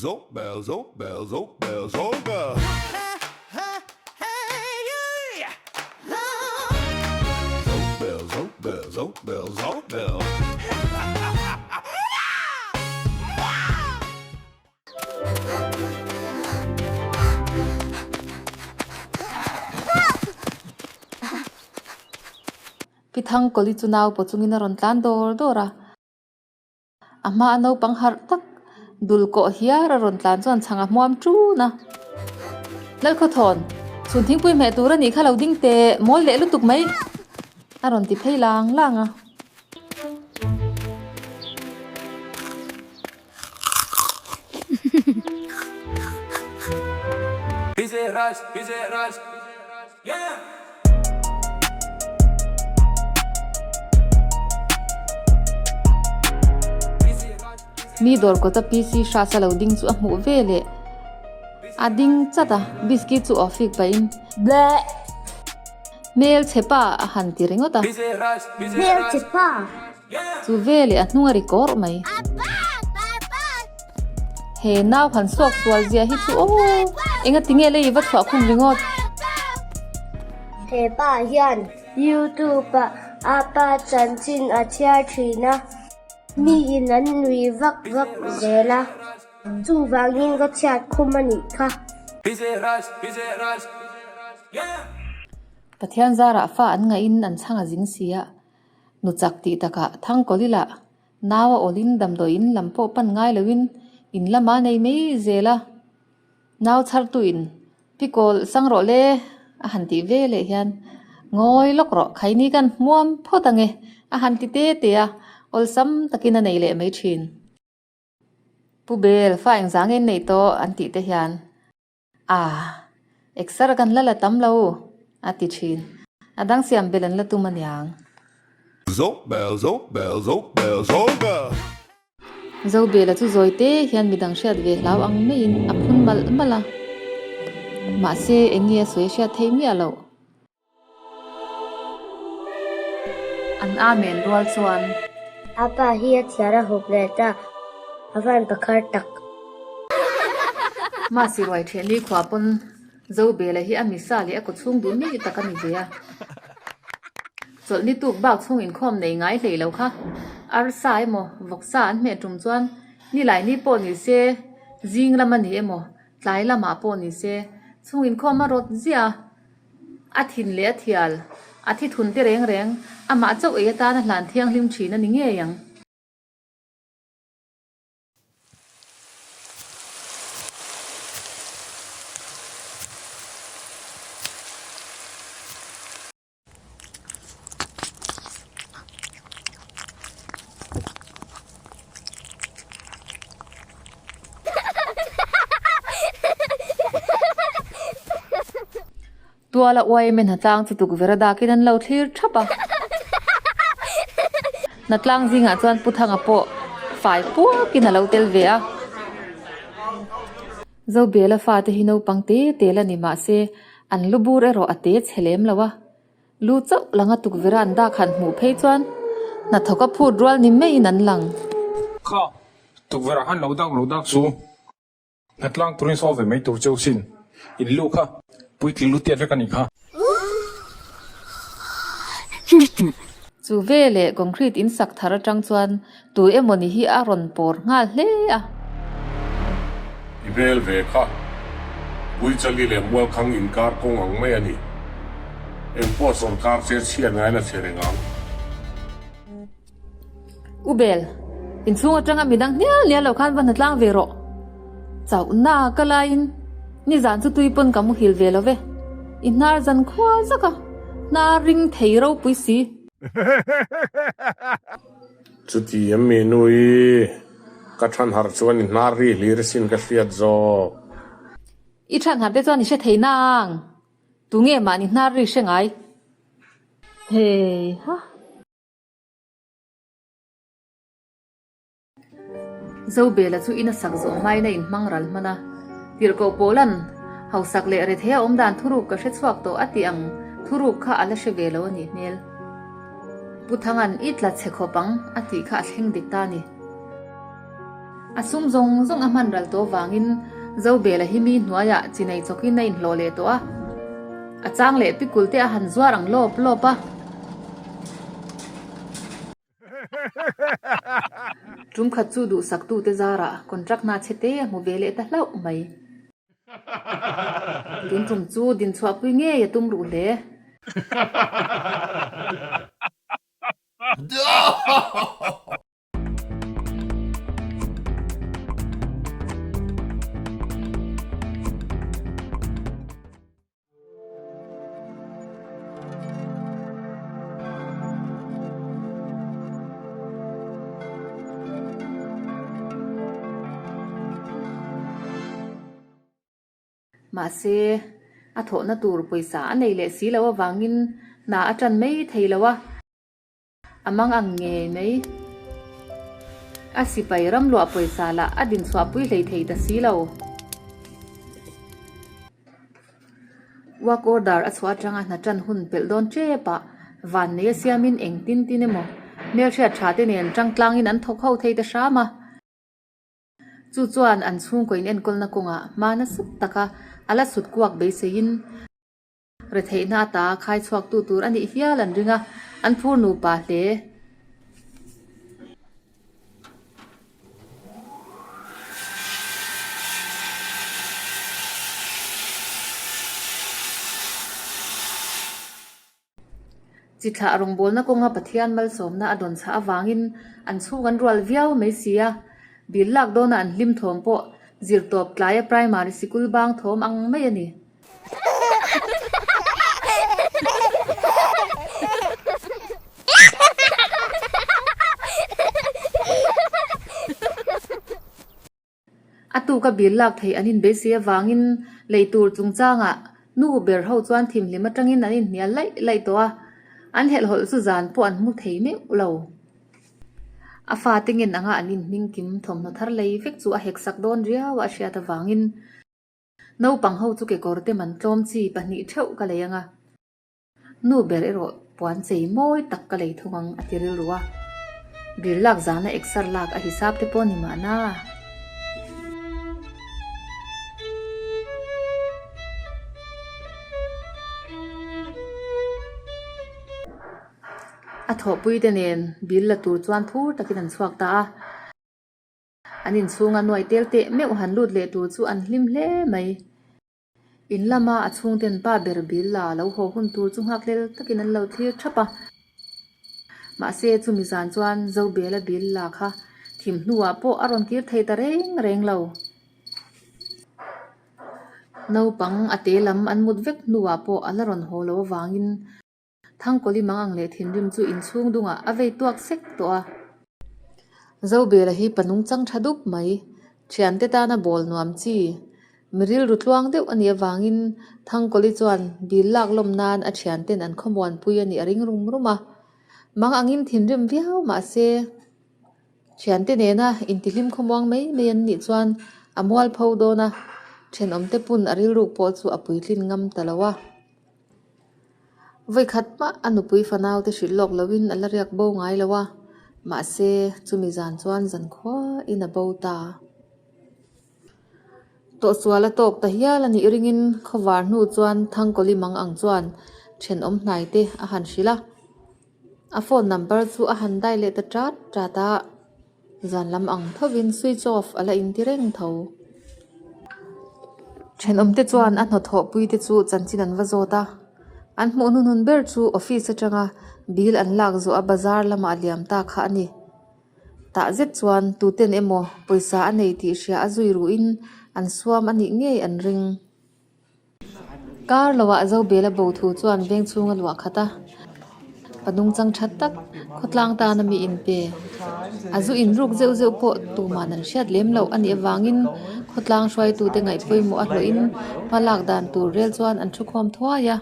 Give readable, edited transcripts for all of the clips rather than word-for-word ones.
Zo bel zo bel zo bel zo bel. Zo bel zo bel zo bel zo bel. Pi Thangkawli chu nau paw chungin a rawn tlan dawr dawr a. A hma a naupang harh tak dul kawh hiar a rawn tlan chuan chhang a hmuam ṭun a. Lalkhawthawn, chhun thingpui hmeh tur a nih kha lo ding teh mawl leh lutuk mai a rawn ti phei lang lang a. Mi dawr kawta PC Hrasa lo ding chu a hmuh ve leh a ding chat a, biscuit chu aw fik pahin Bleh! Hmel chhe pa a han ti ringawt a. Hmel chhe pa! Chu ve leh a hnung a ri kawrh mai. He nau han suak sual zia hi chu aw enga tinge lei va chhuah khum ringawt. He pa hian YouTube ah a pa chanchin a chhiar thin a, mi in an nui vak vak zel a, chuvangin ka chhiat khum a nih kha. Pathian zarah fa an ngaih in an chhang a zing si a, Nu chak tih takah Thangkawli lah nau a awlin damdawi in lam pawh pan ngai loin in lama nei mai zel a, nau chhartuin pikawl sang rawh le a han tih ve leh hian ngawi lawk rawh khaini kan hmuam phawt ange a han ti te te a, awlsam takin a nei leh mai thin. Pu Bel, fa engzah nge in neih tawh an tih te hian Ah, exer kan la la tam lo, a ti thin. A dang siam bel an la tum aniang. Zobel, Zobel, Zobel, Zobel. Zobela chu zawi te hian midang hriat ve hlau ang maiin a phun malh malh a. Mahse, eng nge a sawi a hriat theih miah loh. An amen rual chuan. A pa hi a chhiar a hup leh ta, a van pakhar tak. Mahse ruai ṭheh ni khua pawn Zobela hi a misa leh a kaw chhung duh mi tak a ni ve a. Chawlh ni tuk bak chhung inkhawm nei ngai hlei lo kha. Arsa emaw vawksa an hmeh tum chuan nilai ni pawh ni se zing lam a ni emaw tlai lamah pawh ni se chhung inkhawm a rawt ziah a. A thin leh a thial, a thi thun te reng reng, amah chauh ei atana hlan thianghlim thin a ni ngei ang. Tuala uaim in hnatlang chu tukverh a dakin an lo thlir thap a. Hnatlang zingah chuan Pu Thanga pawh fai puakin a lo tel ve a. Zobela fate hi naupang te te la ni mahse an lu bur erawh a te chhe lem lo a. Lu chauh langa tukverh a an dak han hmuh phei chuan hnathawk a phut rual ni maiin an lang. Kha, tukverh ah khan lo dak lo dak chu hnatlang turin saw ve mai tur cheu sin. In lu kha puitling lu tiat vek a nih kha. Chu veleh concrete in sak thar atang chuan Tu emawni hi a rawn pawr nghal hle a. I hmel ve kha Buichali leh Mualkhang inkar kawng ang mai a ni. Engpawh sawrkar che chhiat ngaina che reng ang. U Bel, inchhung atanga midang hnial hnial lo khan va hnatlang ve rawh. Chauhna ka laiin nizan chu tui pawn ka muhil ve lo ve. I hnar zan khua zak a, hnar ring thei ropui si. Chuti em mi nui, ka than harh chuan i hnar ri hlir sin ka hriat zawk. I than harh te chuan i hre thei nang, tunge mahni hnar ri hre ngai? Hei ha. Zobela chu ina sak zawh hmain a inhmang ral hman a, tirhkoh pawlan hausak leh rethei a awm dan thuruk ka hre chhuak tawh a tih ang thuruk kha a la hre ve lo a nih hmel. Pu Thanga'n i tla chhe khawp ang a tih kha a thleng dik ta a ni. A sum zawng zawng a hman ral tawh vangin Zobela hi mi hnuaiah chi nei chawkin a inhlawh leh tawh a. A chang leh pikul te a han zuar ang lawp lawp a. Tum khat chu duhsaktute zarah contract hna chhe te a hmu ve leh ta hlauh mai. Tun tum chu dinchhuahpui ngei a tum ruh hle. Mahse, a thawhna tur pawisa a nei leh si loh avangin hna a tan mai thei lo a. A mang ang ngei mai. A sipai ram luah pawisa lah a dinchhuahpui hlei thei ta si lo. Work order a chhuah atanga hna tan hun pelh dawn tep ah van nei a siamin eng tin tin emaw hmelhriat tha te nen tangtlangin an thawk ho thei ta hram a. Chu chuan an chhungkaw in enkawlna kawngah hma nasa taka a la sut kuak beiseiin Retheihna ata khai chhuaktu tur a nih hial an ring a, an phur nupa hle. Chi thlah rawngbawlna kawnga Pathian malsawmna a dawn chhah avangin an chhung an rual viau mai si a, dil lak dawna an hlim thawm pawh zirtawp tlaia primary sikul bang thawm ang mai a ni. A tuka bil lak theih an inbeisei avangin lei tur chungchangah nu ber ho chuan thimhlim atangin an inhnial laih laih tawh a, an helhhawlh chu zan pawh an hmu thei meuh lo. A fate ngen anga an inhming kim thawmhnaw thar lei vek chu a hek sak dawn riau a hriat avangin naupang ho chu kekawr te man tlawm chi pahnih theuh ka lei ang a. Nu ber erawh puan chei mawi tak ka lei thung ang a ti rilru a. Bil lak zana exer lak a hisap te pawh ni mahna. A thawhpui te nen bil la tur chuan phur takin an chhuak ta a. An inchhunga nuai tel teh meuh han lut leh tur chu an hlim hle mai. In lama a chhungten pa ber bil la lo haw hun tur chu nghakhlel takin an lo thlir thap a. Mahse chumi zan chuan Zobela bil la kha thim hnuah pawh a rawn kir thei ta reng reng lo. Naupang a te lam an mut vek hnuah pawh a la rawn haw lo avangin Thangkawli mang ang leh thinrim chu inchhung dungah a vei tuak sek tawh a. Zobela hi pa nungchang tha dup mai. Thiante tana bawl nuam chi. Mi rilru tluang deuh a nih avangin Thangkawli chuan bil lak lawm nan a thianten an khawmuanpui a nih a ring rum rum a. Mang angin thinrim viau mah se thiante nena intihlim khawmuang mai mai an nih chuan a mualpho dawn a, thenawmte pun a rilruk pawh chu a puitlin ngam ta lo a. Vawikhat mah a nupui fanau te hrilh lawk loin a la riak bo ngai lo a, mahse chumi zan chuan zan khuain a bo ta. Tawhsual a tawk ta hial a nih ringin khawvar hnu chuan Thangkawli mang ang chuan thenawm hnai te a han hrilh a, a phone number chu a han dai leh ta tat tat a. Zan lam ang thovin switch off a la inti reng tho. Thenawmte chuan a hnawthawhpui te chu chanchin an va zawt a. An hmuh hnuhnun ber chu office atanga bill an lak zawh a bazar lamah liam ta kha a ni. Tah zet chuan tuten emaw pawisa a nei tih hria a zui ruhin an suam a nih ngei an ring. Kar loah Zobela bo thu chuan veng chhung a luah khat a, pa nungchang that tak khawtlang tana mi inpe a zu inruk zeuh zeuh pawh tuman an hriat lem loh a nih avangin khawtlang hruaitute ngaih pawimawh a hlawhin hma lak dan tur rel chuan an thukhawm thuai a.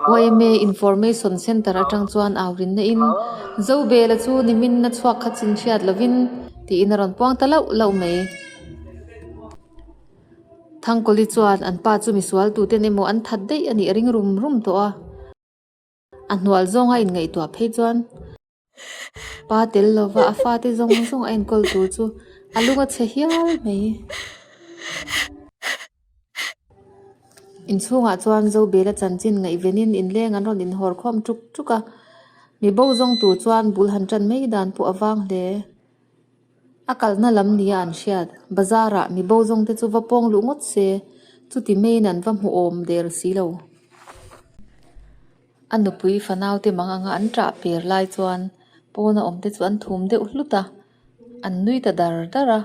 Yma Information Centre atang chuan au rinna in Zobela chu nimin na chhuak kha chin hriat lovin tiin a rawn puang ta lauh lauh mai. Thangkawli chuan an pa chu misual tuten emaw an that daih a nih a ring rum rum tawh a. A hnual zawnga inngaihtuah phei chuan pa tel lova a fate zawng zawng a enkawl tur chu. A lung a chhe hial mai. Inchhungah chuan Zobela chanchin ngaihvenin inleng an rawn inhawr khawm tuk tuk a, mi bo zawng tur chuan bul han tan mai dan pawh a vang hle. A kalna lam nia an hriat, bazar ah mi bo zawng te chu va pawng luh ngawt se, chuti maiin an va hmu awm der si lo. A nupui fanau te mang anga an ṭah per lai chuan pawna awm te chu an thum deuh hlut a, an nui ta dar dar a.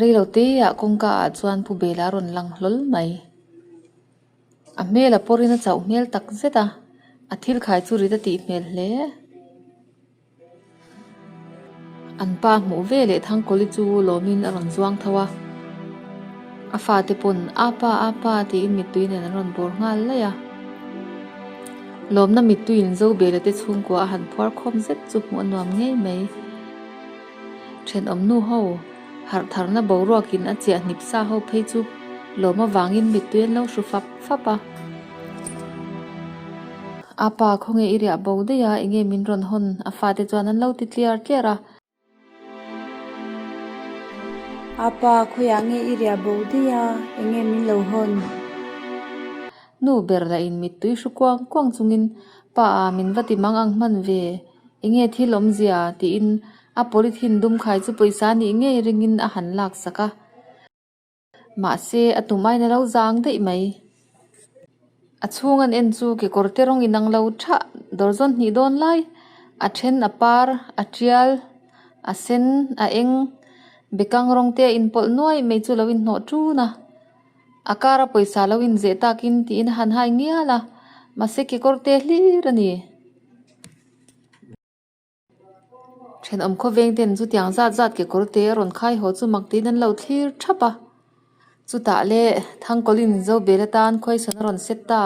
Reilo te ah kawngka ah chuan Pu Bela a rawn lang hlawl mai. A hmel a pawrin a chauh hmel tak zet a, a thil khai chu rit a tih hmel hle. An pa hmuh ve leh Thangkawli chu lawmin a rawn zuang tho a, a fate pawn a pa a pa tiin mittui nen an rawn bawr nghal laih a. Lawmna mittuiin Zobela te chhungkua a han phuar khawm zet chu hmuh a nuam ngei mai. Thenawm nu ho harh tharna boruakin a chiah hnip sa ho phei chu lawm avangin mittui an lo hru fap fap a. A pa khawnge i riah bo daih a, enge min rawn hawn? A fate chuan an lo ti tliar tliar a. A pa khawiah nge i riah bo daih a, enge min lo hawn? Nu ber lah in mittui hru kuang kuang chungin, Pa a, min va ti mang ang hman ve, enge thil awmzia? tiin a polythene dum khai chu pawisa nih ngei ringin a han lak sak a. Mahse, a tum aiin a lo zang daih mai. A chhung an en chu kekawr te rawng inang lo thah dawr zawn hnih dawn lai. A then a par, a tial, a sen, a eng, bekang rawng te a inpawlh nuai mai chu lo inhnawh tun a. A kar a pawisa lo inzeh takin tiin a han hai ngial a, mahse kekawr te hlir a ni. Thenawm khawveng ten chutiang zat zat kekawr te a rawn khai haw chu mak tiin an lo thlir thap a. Chutah le Thangkawlin Zobel atan question a rawn set ta.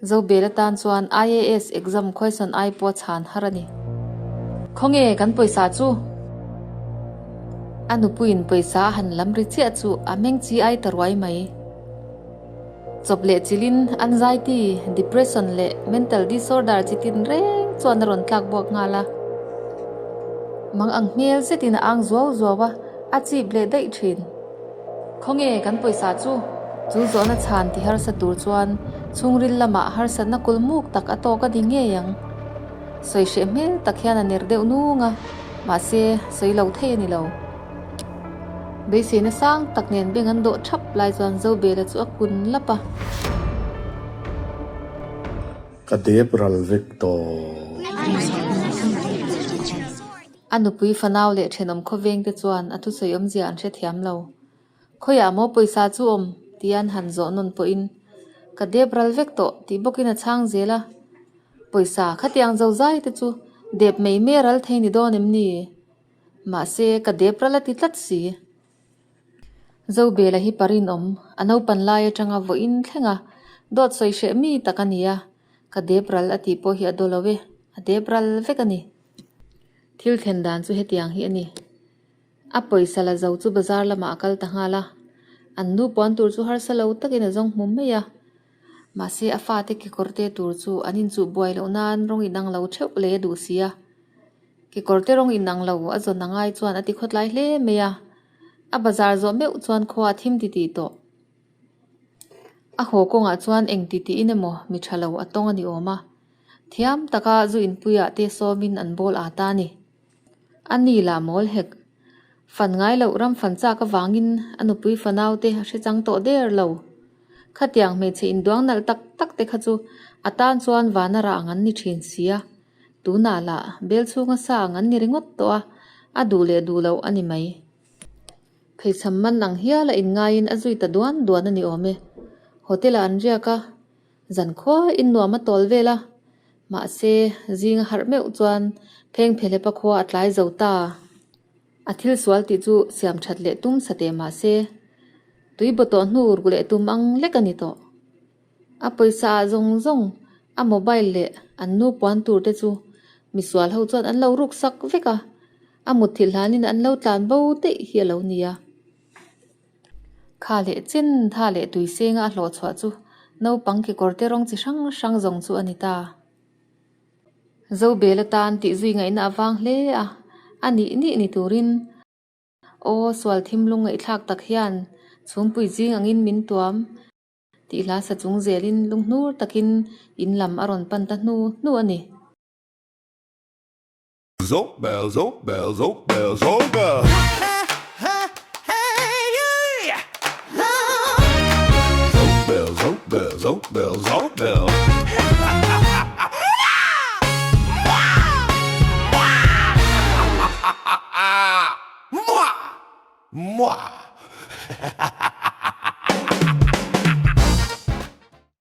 Zobel atan chuan IAS exam question ai pawh a chhan har a ni. Khawnge kan pawisa chu? A nupuiin pawisa a han lam ri chiah chu a meng chi ai ta ruai mai. Chawp leh chilin anxiety, depression leh mental disorder chi tin reng chuan a rawn tlak buak nghal a. Mang ang hmel zetin a ang zuau zuau a, a chip leh daih thin. Khawnge kan pawisa chu? Chu zawhna chhan ti harsa tur chuan chhungril lamah harsatna kulmuk tak a tawk a ni ngei ang. Sawi hreh hmel tak hian a ner deuh nung a, mahse sawi lo thei a ni lo. Beiseina sang tak nen beng an dawh thap lai chuan Zobela chu a kun lap a. Ka dep ral vek tawh. A nupui fanau leh thenawm khawveng te chuan a thusawi awmzia an hrethiam lo. Khawiah maw pawisa chu awm? tia an han zawh nawn pawhin ka dep ral vek tawh tih bawkin a chhang zel a. Pawisa khatiang zozai te chu dep mai mai a ral thei ni dawn em ni? Mahse, ka dep ral a ti tlat si. Zobela hi parinawm, a naupan lai atanga vawiin thleng a, dawt sawi hreh mi tak a ni a, ka dep ral a tih pawh hi a daw lo e, a dep ral vek a ni. Thil thlen dan chu hetiang hi a ni. A pawisa la zo chu bazar lamah a kal ta nghal a, an nu puan tur chu harsa lo takin a zawng hmu mai a. Mahse, a fate kekawr te tur chu an inchuh buai loh nan rawng inang lo theuh lei a duh si a. Kekawr te rawng inang lo a zawn a ngai chuan a ti khawtlai hle mai a, a bazar zawh meuh chuan khua a thim titih tawh. A haw kawngah chuan eng titiin emaw mi tha lo a tawng a ni awm a, thiam taka zu inpuiah te sawmin an bawl ât a ni. A ni lah mawl hek. Fan ngai loh ram fan chak avangin a nupui fanau te a hre chang tawh der lo. Khatiang hmeichhe induang nalh tak tak te kha chu a tan chuan vana rah ang an ni thin si a. Tunah lah bel chhunga sa ang an ni ringawt tawh a, a duh leh duh loh a ni mai. Pheichham man ang hial a inngaiin a zui ta duan duan a ni awm e. Hotel ah an riak a, zankhua in nuam a tawl vel a, mahse zing a harh meuh chuan pheng phehlepa khua a tlai zo ta. A thil sual tih chu siam that leh tum sa teh mahse tui bawtawh hnu ruk leh tum ang lek a ni tawh. A pawisa ah zawng zawng a mobile leh an nu puan tur te chu misual ho chuan an lo ruk sak vek a, a mutthilh hlanin an lo tlan bo daih hi a lo ni a. Kha leh chin tha leh tui senga a hlawh chhuah chu. Naupang kekawrte rawng chi hrang hrang zawng chu a ni ta. Zobel atan tih zui ngaihna a vang hle a, a nih nih ni turin aw sual thimlung ngaihthlak tak hian chhungpui zing angin min tuam tih hla sa chung zelin lunghnur takin in lam a rawn pan ta hnu hnu a ni. Zobel, Zobel, Zobel, Zobel. Zobel, Zobel, Zobel, Zobel. Mwah! Mwah!